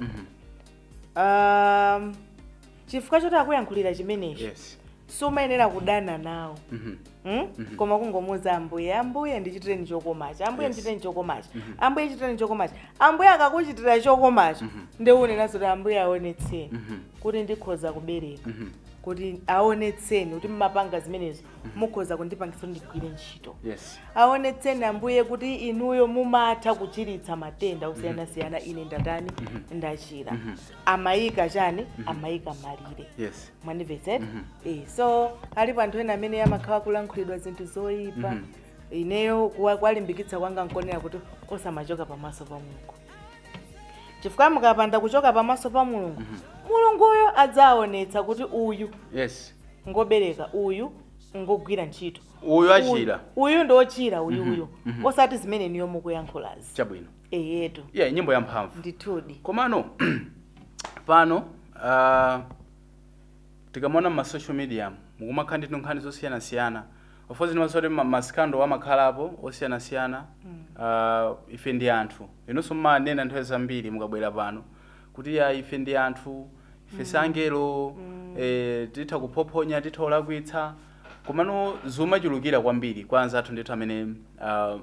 chifukwa choti akuyankhulira chimenechi, sumayenera kudana nawo. Koma kungomuza Ambuye, "Ambuye, ndichitireni chokomachi, Ambuye." "Ndichitireni chokomachi, Ambuye, chitireni chokomachi." Ambuye akakuchitira chokomacho, ndiunenazo kuti, "Ambuye, aonetseni kuti ndikhoza kubereka, kuti aonetseni kuti mmapanga zimenezo, mukhoza kundipangisa kuti ndigwire ntchito. Aonetseni Ambuye kuti inuyo mumatha kuchiritsa matenda osiyanasiyana, ine ndatani, ndachira." Amayika chani? Amayika malire. Mwandimvetsera? So alipo anthu ena amene amakhala kulankhulidwa zinthu zoyipa. Ineyo kuwalimbikitsa kwanga nkonera kuti osamachoka pamaso pa Mulungu, chifukwa mukapanda kuchoka pamaso pa Mulungu, Mulunguyo adzaonetsa kuti uyu ngobereka, uyu ngogwira ntchito, uyu achira, uyu ndochira, uyuyu, osati zimene niyo mukuyankhulazi. Chabwino. Eyetu. Yeah, nyimbo yamphamvu. Ndithudi. Komano pano tikamaona ma social media mukumakhala ndi nkhani zosiyanasiyana. Of course ndimasoti ma scandal amakhalapo osiyanasiyana. Ife ndi anthu, inunso mmanena nthawi zambiri mukabwera pano kuti ya, ife ndi anthu, ife sangelo, titha kuphophonya, titha kulakwitsa, komano zimachulukira kwambiri kwa anzathu ndithu amene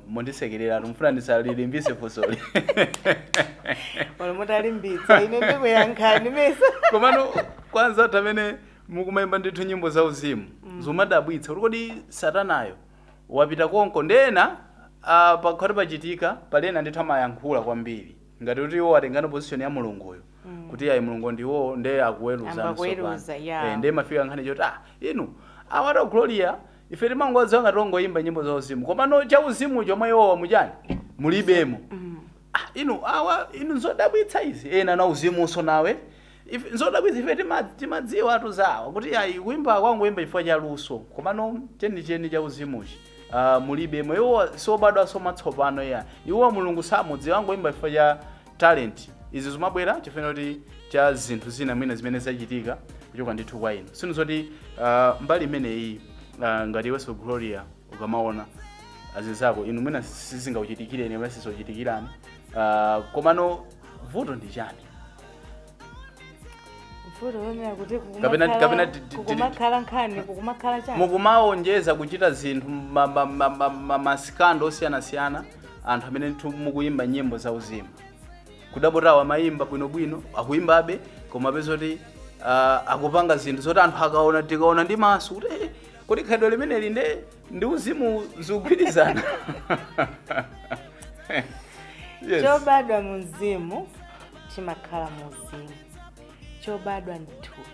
mundisekerera, mufuna ndisalilimbise funsoli. Olo mutalimbitsa, ine ndikuyankhani mesa. Komano kwa anzathu amene mukumayimba ndithu nyimbo za uzimu, zimadabwitsa kuti kodi satanayo wapita konko? Ndena pakhati pachitika palena ndithu amayankhula kwambiri ngati kuti iwo atengano position ya Mulunguyo, kuti ayi, Mulungu ndiwo nde akuweruza. Amba kuweruza, yeah. Nde mafika nkhani choti inu awata Gloria, ife timangodziwa ngati ongoyimba nyimbo za uzimu, komano cha uzimu chomwe iwowa muchani mulibemo. Inu awa, inu nzodabwitsa izi, ena na uzimunso nawe. Nzodabwitsa, ife timadziwa atu zawa kuti ayi, kuimba kwangu chifukwa cha luso, komano chenicheni cha uzimuchi mulibemo. Iwo siobadwa matsopano ya iwo, Mulungu samudziwa, angoimba chifukwa cha talent. Izi zimabwera chifukwa kuti cha zinthu zina mwina zimene zachitika kuchoka ndithu kwa inu. Sinu zoti mbali imeneyi, ngati iwenso Gloria ukamaona azinzako inu mwina sizingakuchitikireni mwina sizochitikirani, komano vuto ndi chani? Vuto lonena kuti Kapena kukumakhala nkhani, kukumakhala chani. Mukumaonjeza kuchita zinthu masikando osiyanasiyana. Anthu amene ndithu mukuyimba nyimbo za uzimu, kudapotawo amayimba bwinobwino, akuyimbabe, koma peza kuti akupanga zinthu zoti anthu akaona, tikaona ndi maso kuti kuti khalidwe limeneli nde ndi uzimu zikugwirizana? Yes. Chobadwa mu mzimu chimakhala mu uzimu, chobadwa mthupi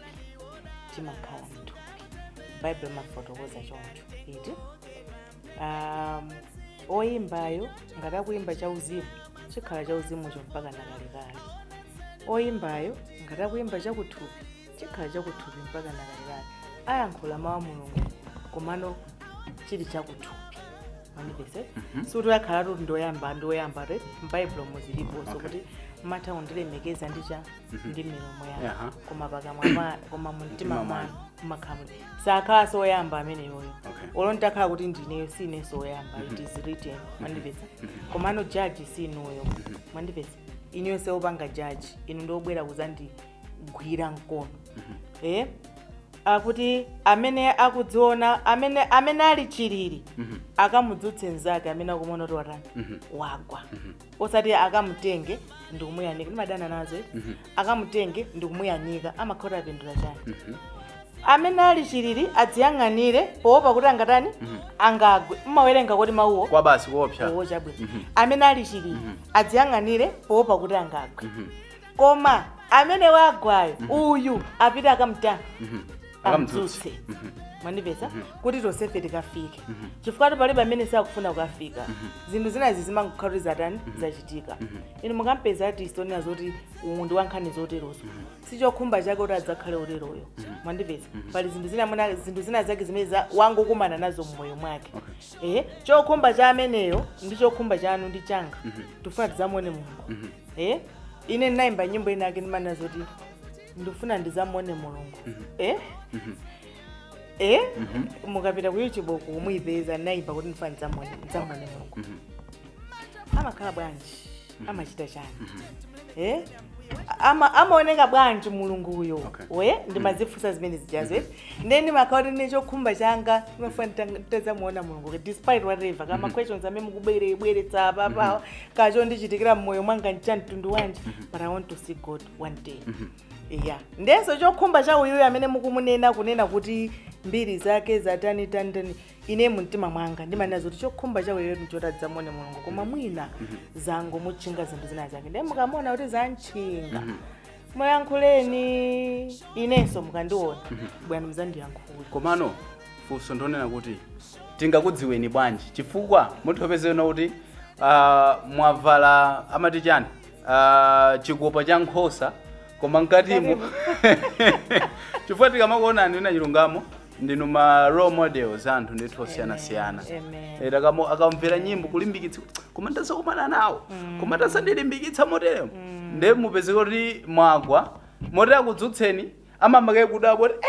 chimakhala mthupi. Baibulo mafotokoza choncho iti. Oyimbayo ngati akuyimba chauzimu, chikhala chauzimucho mpaka nakalekale. Oyimbayo ngati akuyimba chakuthupi, chikhala chakuthupi mpaka nakalekale. Ayankhula mawu a Mulungu, komano chili chakuthupi. Mandipese? Suti akhala kuti ndoyamba, ndoyamba te m'Baibulo muziliponso kuti mmatha kundilemekeza ndi cha ndi milomo yanu, koma pakamwa koma mumtima Mtima mwanu mwanu. mmakhala muli. Sakhala soyamba ameneyoyo. Olo nditakhala kuti ndineyo, sine soyamba, it is written. Mandipesa? Komano jaji sinuyo. Mandipesa? Inuyo seopanga jaji, inu ndiobwera kuzandigwira mkono. Akuti amene akudziona, amene ali chilili, akamudzutse mnzake amene akumuona kuti watani, wagwa, osati akamutenge ndikumuyanika. Ndimadana nazo, eh? Akamutenge ndikumuyanika, amakhala apindula chani? Amene ali chilili adziyang'anire poopa kuti angatani, angagwe. Mmawerenga kuti mawuwo? Kwa basi, kuopsa. Owo, chabwino. Amene ali chilili adziyang'anire poopa kuti angagwe, koma amene wagwayo uyu apite akamutani? Akamdzutse. Amdzutse. Mwandipeza? Kuti tonsefe tikafike, chifukwa palibe amene sakufuna kukafika. Zinthu zinazi zimangokhala kuti zatani, zachitika. Inu mukampeza artist onena zoti uwu ndi wankhani zoterozo, sichokhumba chake kuti adzakhale oteroyo. Mwandipeza? Pali zinthu zina mwina zinthu zina zake zimene wangokumana nazo mmoyo mwake. Chokhumba cha ameneyo ndi chokhumba chanu ndi changa, tifuna tidzamuone Mulungu. Ine ndinayimba nyimbo ina yake, ndimanena zoti ndifuna ndizamuone Mulungu. Mukapita ku YouTube uku muyipeza. Ndinayimba kuti ndifuna ndidzamuone Mulungu. Amakhala bwanji? Amachita chani? Amaoneka bwanji Mulunguyo? We ndimazifunsa zimene zijazo. Then ndimakhala kuti ine chokhumba changa ndimafuna nditazamuona Mulungu, despite whatever kama questions amene mukubwerebweretsa apapawa, kacho ndichitikira mmoyo mwanga ncha mtundu wanji, but I want to see God one day. Yeah, ndenso chokhumba cha uyuyo amene mukumunena, kunena kuti mbiri zake zatani tani tani, ine mumtima mwanga ndimanena zoti chokhumba cha uyuyo nchoti adzamuone Mulungu, koma mwina zangomutchinga zinthu zina zake. Ndiye mukamona kuti zantchinga, muyankhuleni. Inenso mukandiona bwana, muzandiyankhula. Komano funso ndonena kuti tingakudziweni bwanji? Chifukwa muthopezena kuti mwavala, amati chani, chikopa cha nkhosa, koma mkatimo, chifukwa tikamakuonani ina chilungamo, ndinu ma role models anthu ndithu osiyanasiyana. Amen. Akamvera nyimbo kulimbikitsa, koma ndasakumana nawo, koma tasandilimbikitsa moteremo, nde mupezeka kuti mwagwa motere, akudzutseni, amamake kudabwa kuti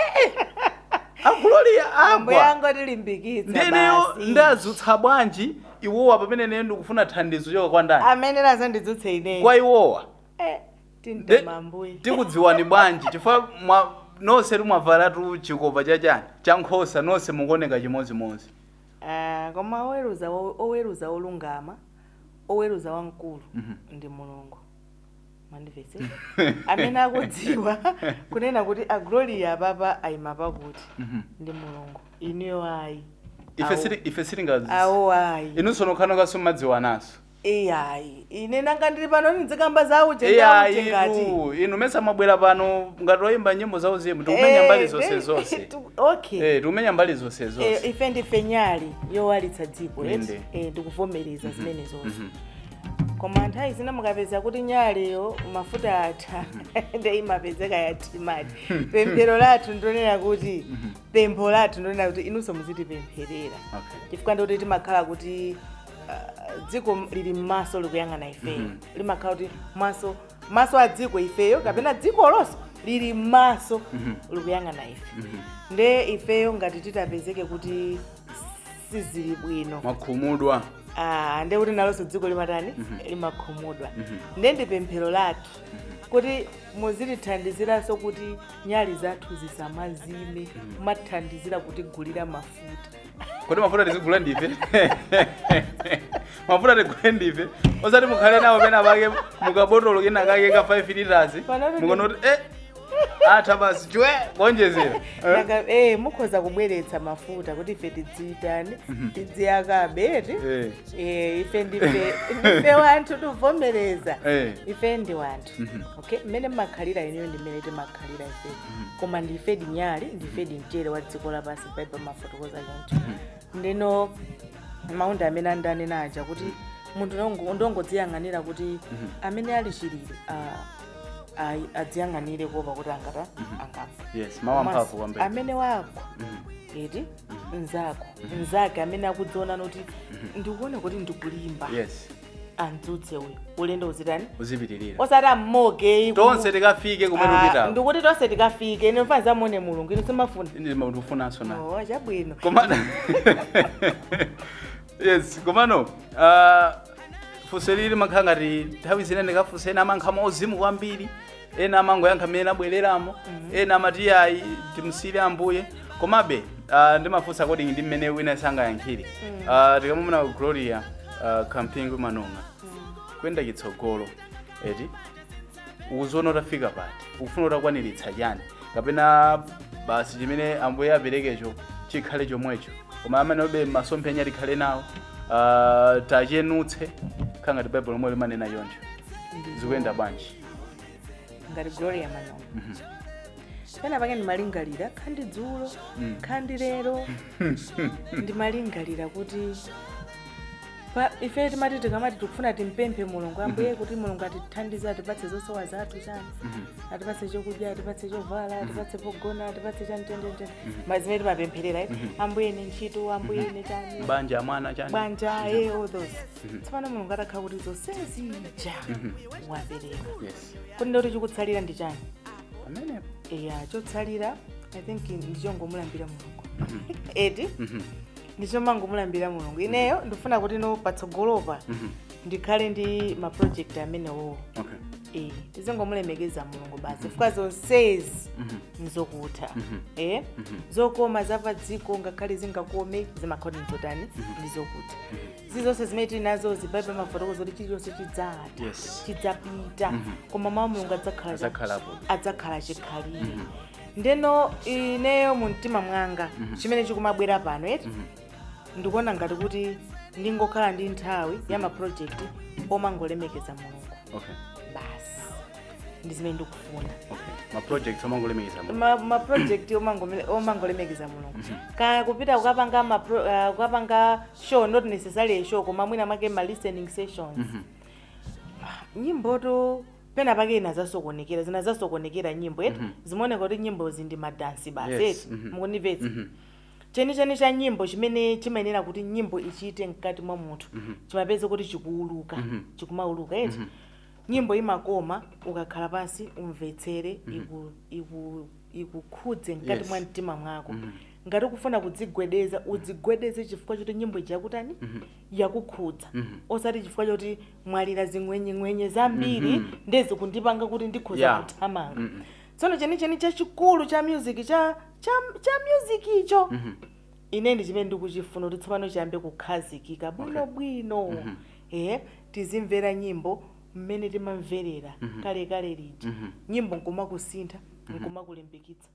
a Gloria Ambuye agwa. Angotilimbikitsa Ndeneyo basi. Ndadzutsa bwanji iwowa pamene ine ndikufuna thandizo choka kwa ndani? Amene azandidzutse ineyo? Kwa iwowa. Tintama Ambuye. Tikudziwani bwanji? Chifukwa nonse tumwavalatu chikopa chachani, cha nkhosa, nonse mukuoneka chimodzimodzi. Ah, koma oweruza olungama, oweruza wamkulu ndi Mulungu. Mandimvetse? Amene akudziwa kunena kuti a Gloria papa ayima pakuti ndi Mulungu, inuyo ayi. Ife ife sitinga Awo ayi. Inunso nokhanokhanso mmadziwananso. Iyayi, ine nanga ndili pano ndizikamba za uje ndi uje ngati Iyayi, inu mesa mwabwera pano ngati oyimba nyimbo za uzimu, tikumenya mbali zonse zonse. Okay. Tikumenya mbali zonse zonse. Ife ndife nyali yowalitsa dziko, eti? Inde. Ndikuvomereza zimene zonse, koma nthawi zina mukapeza kuti nyaliyo mafuta atha, nde imapezeka yathimati. Pemphero lathu ndonena kuti, pempho lathu ndonena kuti inunso muzitipempherera, chifukwa ndikuti timakhala kuti dziko lili m'maso likuyang'ana ifeyo. Limakhala kuti maso a dziko ifeyo, kapena dziko lonse lili m'maso likuyang'ana ife. Nde ifeyo ngati titapezeke kuti sizili bwino, mwakhumudwa. Ah, nde kuti nalonso dziko limatani? Limakhumudwa. Nde ndi pemphero lathu. Kuti muzitithandiziranso kuti nyali zathu zisamazime, kumatithandizira kutigulira mafuta. Kuti mafuta tizigula ndife? Mafuta tigule ndife, osati mukhale nawo pena pake mukabotolo kena kake ka 5 liters? Mukonoti atha basi, chwe kuonjezera. Nanga mukhoza kubweretsa mafuta kuti ife tidziyitani, tidziyakabe, eti? Eh. Ife ndife wanthu, tivomereza. Ife ndi wanthu. Okay, mmene mmakhalira ineyo ndi mmene timakhalira ife, koma ndife dinyali, ndife di mchere wa dziko lapansi. Baibulo mafotokoza choncho. Ndino maunda amene andanena aja kuti munthu ndongodziyang'anira kuti amene ali chilili adziyang'anire kuopa kuti angata angafa. Yes, mawu amphamvu kwambiri. Amene wagwa, eti, nzako, nzake amene akudziona kuti ndikuona kuti ndikulimba, andzutse uyu, ulendo uzitani? Uzipitirira. Osati ammoke. Tonse tikafike kumene upitako. Ndikuti tonse tikafike. Ine mfana zamone Mulungu, ine simafuna. Ndikufunanso na. Oh, chabwino. Komano, yes, komano funso lili makhala ngati nthawi zina ndikafunsa, ena amankha mauzimu kwambiri, ena amangoyankha mmene abwereramo, ena amati ayi, timsire Ambuye. Komabe ndimafunsa according ndi mmene wina sangayankhire. Tikamamuna Gloria Kampingo Manonga, kuyenda chitsogolo, eti, ukuziona utafika pati? Ukufuna utakwaniritsa chani? Kapena basi chimene Ambuye aperekecho chikhale chomwecho, koma amene obe masomphenya tikhale nawo, tachenutse khala ngati Baibulo lomwe limanena choncho. Zikuyenda bwanji? Ngati Gloria Manonga, pena pake ndimalingalira, khandi dzulo, khandi lero, ndimalingalira kuti pa ife timati tikamati tikufuna timpemphe Mulungu, Ambuye, kuti Mulungu atithandize, atipatse zosowa zathu, chani, atipatse chokudya, atipatse chovala, atipatse pogona, atipatse chani chani chani chani, mazimene timapempherera, Ambuye ine ntchito, Ambuye ine chani, banja, mwana, chani. Banja, all those. Tsopano Mulungu atakhala kuti zonsezija wapereka, kuti ndoti chikutsalira ndi chani? Pamenepo. Eya, chotsalira I think ndichongomulambira Mulungu, eti? Ndichomangomulambira Mulungu. Ineyo ndifuna kuti no patsogolopa ndikhale ndi ma project amenewo. Tizingomulemekeza Mulungu basi, chifukwa zonsezi nzokutha. Zokoma zapadziko ngakhale zingakome, zimakhala nzotani? Ndizokutha. Zizonse zimene tili nazo, zibaibulo mafotokoza kuti chilichonse chidzatha, chidzapita, koma mawu Mulungu adzakhala. Adzakhalapo. Adzakhala chikhalire. Ndeno ineyo mu mtima mwanga chimene chikumabwera pano, eti, ndikuona ngati kuti ndingokhala ndi nthawi ya ma project omangolemekeza Mulungu. Basi, ndi zimene ndikufuna. Okay, ma projects omangolemekeza Mulungu. Ma project omangolemekeza Mulungu, kaya kupita kukapanga kukapanga show, not necessarily a show, koma mwina mwake ma listening sessions. Nyimboto pena pake ina zasokonekera, zina zasokonekera nyimbo, eti, zimaoneka kuti nyimbozi ndi madansi basi. Eti, mukundimvetsa? Chenicheni cha nyimbo chimene chimayenera kuti nyimbo ichite mkati mwa munthu, chimapeza kuti chikuuluka, chikumauluka, eti. Nyimbo imakoma ukakhala pansi umvetsere, ikukhudze mkati mwa mtima mwako. Ngati ukufuna kudzigwedeza, udzigwedeze chifukwa choti nyimbo ija yakutani? Yakukhudza, osati chifukwa choti mwalira zing'wenyeng'wenye zambiri ndezi kundipanga kuti ndikhoza kuthamanga. Tsono chenicheni chachikulu cha music, cha music icho, ine ndi chimene ndikuchifuna kuti tsopano chiyambe kukhazikika bwinobwino. Tizimvera nyimbo mmene timamverera kalekale lija, nyimbo nkumakusintha, nkumakulimbikitsa,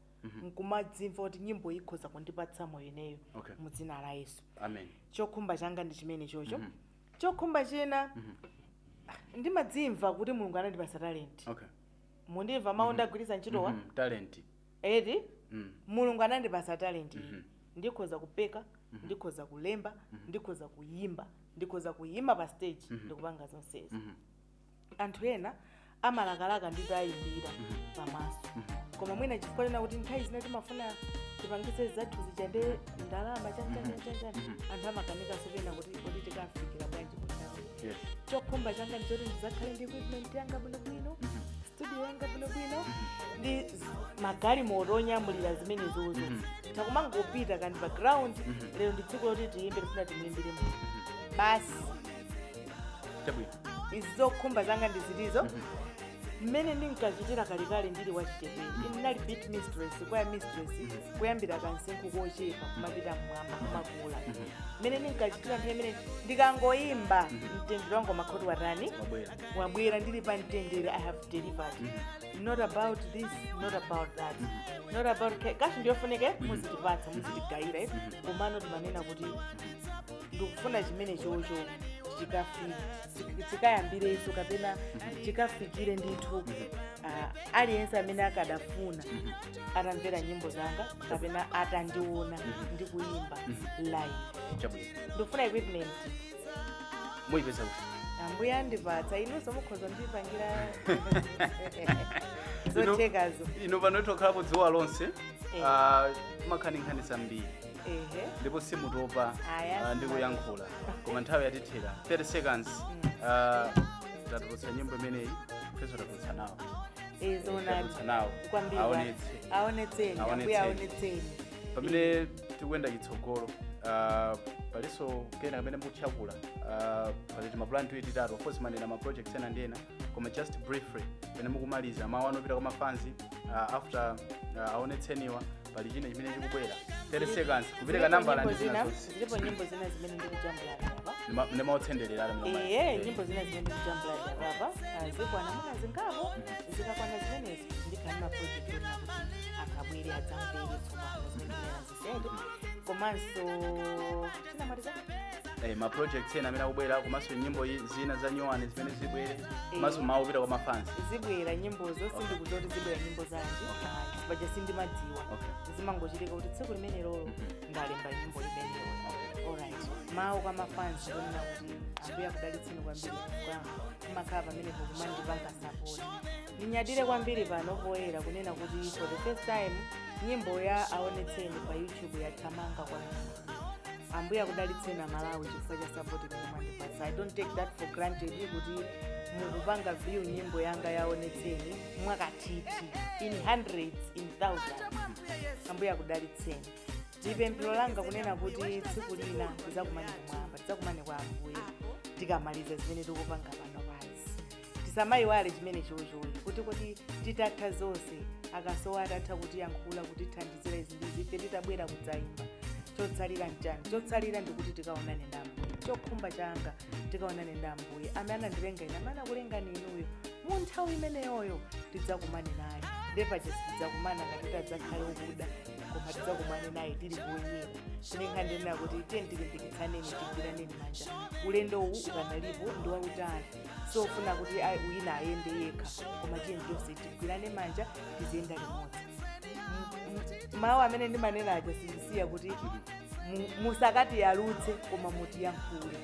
nkumadzimva kuti nyimbo ikhoza kundipatsa moyo ineyo. Mu dzina la Yesu. Amen. Chokhumba changa ndi chimene chocho. Chokhumba china, ndimadzimva kuti Mulungu anandipasa talent. Mundimva mawu ndagwiritsa ntchitowa? Talent. Eti. Mulungu anandipasa talent iyi. Ndikhoza kupeka, ndikhoza kulemba, ndikhoza kuyimba, ndikhoza kuyima pa stage ndikupanga zonsezi. Anthu ena amalakalaka nditayimbira pamaso, koma mwina chifukwa chona kuti nthawi zina timafuna tipangitse zathu zija ndi ndalama chanchanchanchanchani, anthu amakanikanso pena kuti kuti tikafikira bwanji munthawi. Chokhumba changa ndichoti ndizakhale ndi equipment yanga bwinobwino, studio yanga bwinobwino, ndi magalimoto onyamulira zimenezozo. Takumangopita kandi pa ground, lero ndi tsiku loti tiyimbe, tifuna timuyimbire Mulungu basi. Chabwino. Izi zokhumba zanga ndi zilizo. Mmene ndinkachitira kalekale ndili wachichepere, ine ndinali beat mistress, kwaya mistress, kuyambira kansinkhu kochepa kumapita mmwamba, kumakula. Mmene ndinkachitira nthawi imene ndikangoyimba, mtendere wanga umakhoti watani? Wabwera. Wabwera. Ndili pa mtendere. I have delivered. Not about this, not about that, not about cash. Ndiyofunike muzitipatsa, muzitigayira, eh? Komano timanena kuti ndikufuna chimene chocho chikayambirenso kapena chikafikire ndithu aliyense amene akadafuna atamvera nyimbo zanga kapena atandiona ndikuyimba live. Chabwino. Ndikufuna equipment. Muyipeza kuti? Ambuye andipatsa, inunso mukhoza ndipangira zothekazo. Ino pano tokhalapo dzuwa lonse. Eh. Timakhala nkhani zambiri ndipo simutopa Aya, ndi kuyankhula, koma nthawi yatithera. 30 seconds. Tatulutsa nyimbo imeneyi, feso tatulutsa nawo. Zonadi. Tatulutsa nawo. Kwambiri. Aonetse. Aonetseni, ambuye. Aonetseni. Aonetseni. Pamene tikuyenda chitsogolo, palinso kena kamene mukutchakula, pali timapulani tiwiri titatu. Of course manena ma projects ena ndi ena, koma just briefly pamene mukumaliza, mawu anopita kwa mafanzi after aonetseniwa, pali china chimene chikubwera? 30 seconds kupereka nambala ndi zina zonse. Zilipo nyimbo zina zimene ndikujambula apa. Ndimautsenderera. Iye, nyimbo zina zimene ndikujambula apa zikwana muna zingapo. Zikakwana zimenezi, ndikhala ma project ena kuti anthu abwere adzamvere tsopano zimene ndinazisende. Komanso chinamaliza. Ma projects ena amene akubwera, komanso nyimbo zina za nyuwani zimene zibwere, komanso mawu opita kwa mafanzi. Zibwera nyimbozo, sindikudziwa kuti zibwera nyimbo zanji, paja sindimadziwa. Zimangochitika kuti tsiku limene lolo ndalemba nyimbo imeneyo. Alright, mawu kwa mafanzi, kunena kuti Ambuye akudalitseni kwambiri kwa mmakhala pamenepo kumandipanga support. Ndinyadire kwambiri pano poyera kunena kuti for the first time nyimbo ya Aonetseni pa YouTube yathamanga kwambiri. Ambuye akudalitseni Amalawi chifukwa cha support imene mwandipatsa. I don't take that for granted kuti mukupanga view nyimbo yanga yaonetseni mwakathithi, in hundreds, in thousands. Ambuye akudalitseni. Ndipemphero langa kunena kuti tsiku lina tidzakumane kumwamba, tidzakumane kwa Ambuye tikamaliza zimene tikupanga pano pansi. Tisamayiwale chimene chochoyi kuti titatha zonse, akasowa atatha kutiyankhula, kutithandizira izi ndi izi, ife titabwera kudzayimba, chotsalira mchani? Chotsalira ndikuti tikaonane ndi Ambuye. Chokhumba changa, tikaonane ndi Ambuye amene anandilenga ine, amene anakulengani inuyo. Mu nthawi imeneyoyo tidzakumane naye. Ndepaja sitidzakumana ngati tadzakhale ukuda, koma tidzakumane naye tili poyera. Tinenga ndinena kuti tiye tilimbikitsaneni, tigwiraneni manja. Ulendo uwu ukanalipo ndi wautali, sofuna kuti wina ayende yekha, koma tiye tonse tigwirane manja, tiziyenda limodzi. Mawu amene ndimanena aja sindisiya kuti musakatiyalutse, koma mutiyankhule.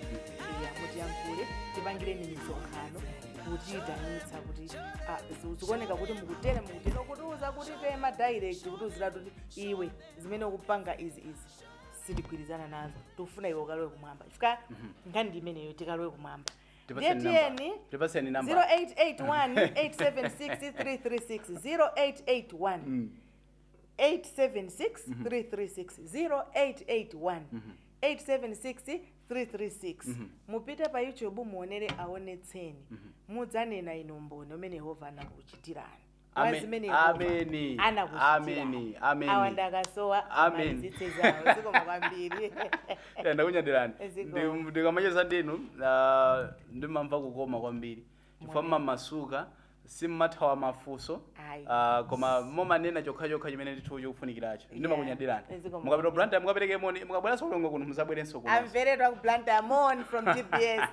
Iya, mutiyankhule, tipangireni misonkhano kutiyitanitsa kuti zikuoneka kuti mukutere, mukutere, kutiuza kuti tema direct, kutiuzira kuti iwe zimene ukupanga izi, izi sitigwirizana nazo, tikufuna iwe ukalowe kumwamba. Chifukwa nkhani ndi imeneyo, tikalowe kumwamba. Tipaseni Ndiye namba. tiyeni. Tipaseni namba. 0881 876 336, 0881 876 336, 0881 876 336. Mupite pa YouTube muonere Aonetseni, mudzanena inu mboni umene Yehova anakuchitirani. Amen. Zimene Yehova Ameni. anakuchitirani. Ameni. Ameni. Awa ndakasowa. Amen. Amalizitse zawo. Zikoma kwambiri. Ndakunyadirani. Zikoma. Ndikamacheza ndinu, ndimamva kukoma kwambiri chifukwa mmamasuka, simmathawa mafunso. Ayi. Koma mumanena chokhachokha chimene ndithu chikufunikiracho. Ndimakunyadirani. Zikoma. Mukapita Blantyre mukapereke moni, mukabweranso kulongo kuno muzabwerenso kuno. Amveredwa ku Blantyre, mon from TBS.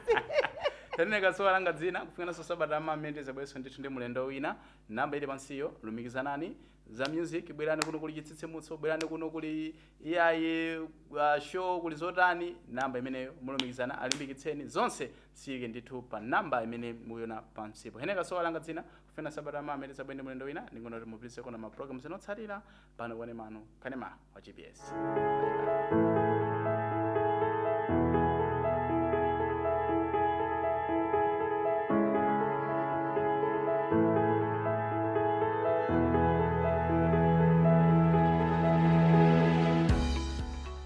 Tanene kasowa langa dzina. Kufikananso sabata amene zabwerenso ndithu ndi mulendo wina. Namba ili pansiyo, lumikizanani. Za music, bwerani kuno, kuli chitsitsimutso, bwerani kuno, kuli iyayi show, kuli zotani, namba imeneyo mulumikizana, alimbikitseni zonse, siyike ndithu pa namba imene muyona pansipo. Hene kasowa langa dzina. Kufika sabata amene zabwere ndi mulendo wina, ndingonoti mupitise kona ma programs enotsatira pano kwanemano kanema wa GBS. Bye bye.